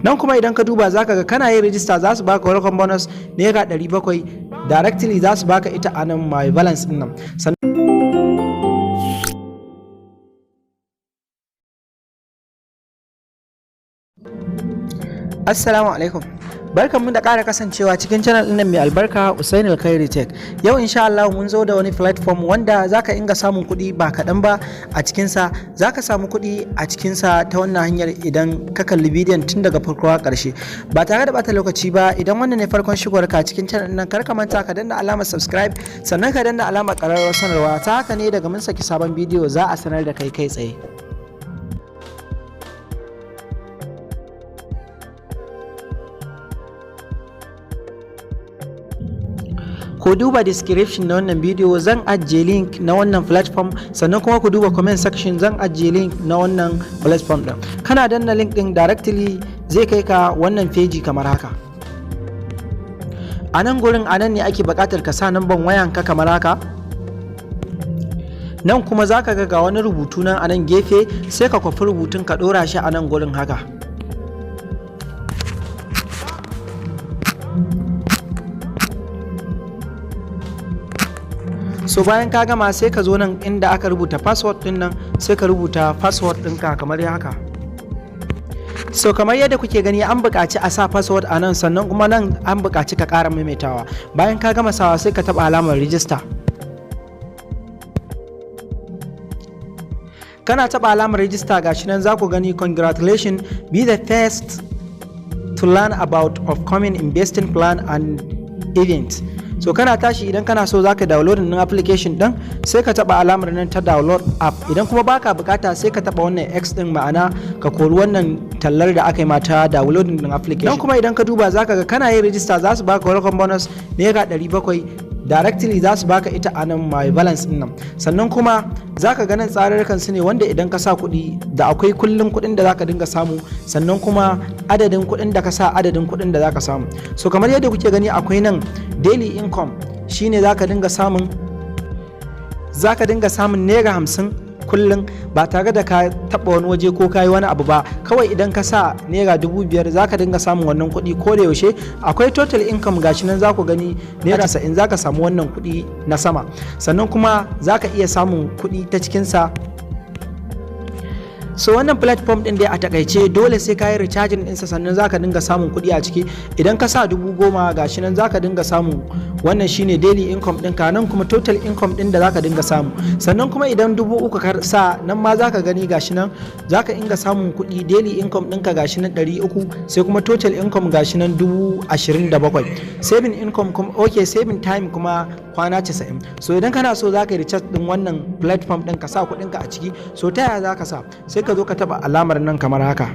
Nan kuma idan ka duba, zaka ga kana yin register za su baka welcome bonus ₦700 directly, za su baka ita a nan my balance din nan. Assalamu alaikum. Barkanmu da ƙara kasancewa cikin channel ɗin mai albarka, Usain Alkhairi Tech. Yau insha Allah mun zo da wani platform wanda zaka inga samun kuɗi ba kaɗan ba a cikinsa. Zaka samu kuɗi a cikinsa ta wannan hanyar idan ka kalli bidiyon tun daga farko har ƙarshe. Ba tare da bata lokaci ba, idan wannan ne farkon shigowar ka cikin channel ɗin, kar ka manta ka danna alamar subscribe, sannan ka danna alamar ƙararrawar sanarwa. Ta haka ne daga mun saki sabon bidiyo za a sanar da kai kai tsaye. Ku duba description na wannan bidiyo, zan ajiye link na wannan platform. Sannan kuma ku duba comment section, zan ajiye link na wannan platform din. Kana danna link din, directly zai kai ka wannan feji kamar haka. A nan gurin, a nan ne ake buƙatar ka sa namban wayanka kamar haka. Nan kuma za ka ga wani rubutu nan a nan gefe, sai ka kwafi rubutun ka ɗora shi a nan gurin haka. So bayan ka gama, sai ka zo nan inda aka rubuta password din nan, sai ka rubuta password ɗinka kamar haka. So kamar yadda kuke gani, an buƙaci a sa password a nan, sannan kuma nan an buƙaci ka ƙara maimaitawa. Bayan ka gama sawa, sai ka taɓa alamar register. Kana taɓa alamar register, gashi nan za ku gani, "Congratulations, be the first to learn about upcoming investing plan and event." So kana tashi, idan kana so zaka download din application din, sai ka taba alamar nan ta download app. Idan kuma baka bukata, sai ka taba wannan X din, ma'ana ka kori wannan tallar da aka yi mata downloading din application. Dan kuma idan ka duba, zaka ga kana yin register za su baka welcome bonus ₦700 directly, za su baka ita a nan my balance din nan. Sannan kuma zaka ga nan tsararrukan su ne, wanda idan ka sa kuɗi da akwai kullum kuɗin da zaka dinga samu, sannan kuma adadin kuɗin da ka sa, adadin kuɗin da zaka samu. So kamar yadda kuke gani, akwai nan daily income, shine zaka dinga samun ₦50 kullum ba tare da ka taba wani waje ko ka yi wani abu ba. Kawai idan ka sa ₦5,000, za ka dinga samun wannan kuɗi ko da yaushe. Akwai total income, gashi nan za ku gani, ₦90 za ka samu wannan kuɗi na sama. Sannan kuma za ka iya samun kuɗi ta cikinsa. So wannan platform din dai a takaice, dole sai ka yi recharging ɗinsa, sannan zaka dinga samun kuɗi a ciki. Idan ka sa 10,000, gashi nan zaka dinga samun, wannan shine daily income ɗinka, nan kuma total income ɗin da zaka dinga samu. Sannan kuma idan 3,000 ka sa, nan ma zaka gani, gashi nan zaka inga samun kuɗi, daily income ɗinka gashi nan 300, sai kuma total income gashi nan 27,000. Saving income kuma, okay, saving time kuma kwana 90. So idan kana so zaka yi recharge ɗin wannan platform ɗin, ka sa kuɗinka a ciki. So ta yaya zaka sa? Sai ka zo ka taba alamar nan kamar haka.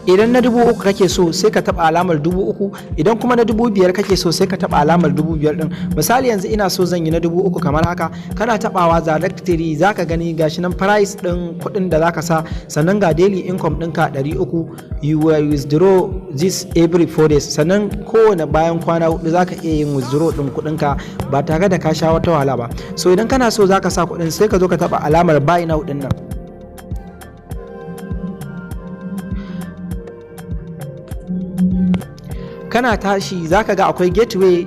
Idan na 3,000 kake so, sai ka taba alamar 3,000. Idan kuma na 5,000 kake so, sai ka taba alamar 5,000 din. Misali, yanzu ina so zan yi na 3,000 kamar haka. Kana tabawa, directly zaka gani gashi nan price din kuɗin da zaka sa, sannan ga daily income ɗinka 300. You will withdraw this every 4 days. Sannan kowane bayan kwana 4 zaka iya yin withdraw din kuɗinka ba tare da ka sha wata wahala ba. So idan kana so zaka sa kuɗin, sai ka zo ka taba alamar buy now din nan. Kana tashi, zaka ga akwai gateway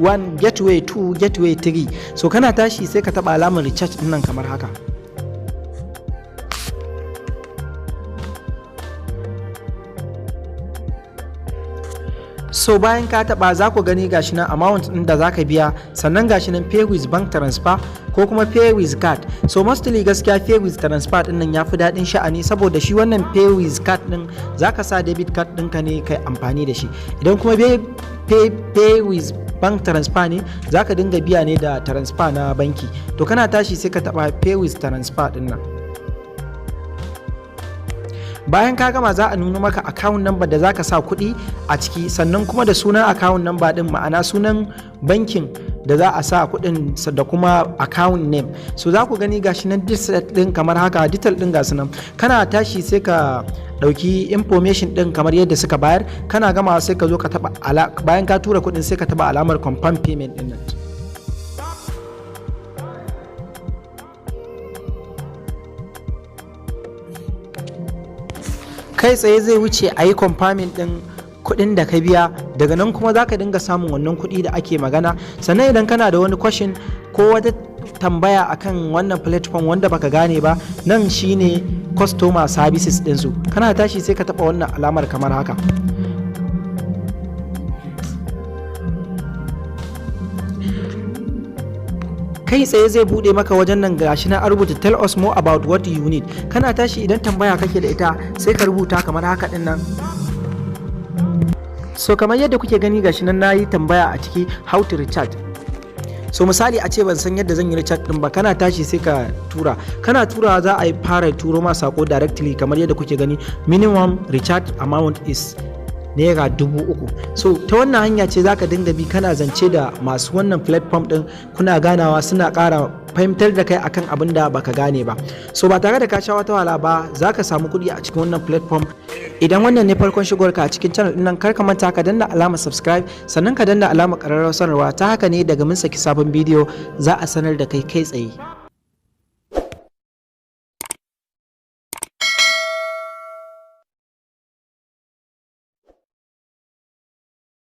1, gateway 2, gateway 3. So kana tashi, sai ka taba alamar recharge din nan kamar haka. So bayan ka taba, za ku gani gashi nan amount din da zaka biya, sannan gashi nan pay with bank transfer ko kuma pay with card. So mostly gaskiya pay with transfer din nan yafi daɗin sha'ani, saboda shi wannan pay with card din zaka sa debit card ɗinka ne kai amfani da shi. Idan kuma pay with bank transfer ne, zaka dinga biya ne da transfer na banki. To kana tashi, sai ka taba pay with transfer din nan. Bayan ka gama, za a nuna maka account number da zaka sa kuɗi a ciki, sannan kuma da sunan account number din, ma'ana sunan bankin da za a sa kuɗin, da kuma account name. So za ku gani gashi nan detail din kamar haka, detail din gasu nan. Kana tashi, sai ka ɗauki information din kamar yadda suka bayar. Kana gama, sai ka zo ka taba, bayan ka tura kuɗin, sai ka taba alamar confirm payment din nan. Kai tsaye zai wuce a yi confirming din kuɗin da ka biya. Daga nan kuma za ka dinga samun wannan kuɗi da ake magana. Sannan idan kana da wani question ko wata tambaya akan wannan platform wanda baka gane ba, nan shine customer services ɗinsu. Kana tashi sai ka taɓa wannan alamar kamar haka. Kai tsaye zai bude maka wajen nan. Gashi na rubuta "Tell us more about what you need". Kana tashi, idan tambaya kake da ita, sai ka rubuta kamar haka din nan. So kamar yadda kuke gani, gashi nan nayi tambaya a ciki, "How to recharge". So misali a ce ban san yadda zan yi recharge din ba, kana tashi sai ka tura. Kana turawa, za a yi fara turo ma sako directly. Kamar yadda kuke gani, minimum recharge amount is ₦3,000. So ta wannan hanya ce zaka dinga bi kana zance da masu wannan platform din, kuna ganawa, suna ƙara fahimtar da kai akan abin da baka gane ba. So ba tare da ka sha wata wahala ba, zaka samu kuɗi a cikin wannan platform. Idan wannan ne farkon shigowarka a cikin channel din nan, kar ka manta ka danna alamar subscribe, sannan ka danna alamar ƙararrawar sanarwa. Ta haka ne daga mun saki sabon bidiyo za a sanar da kai kai tsaye.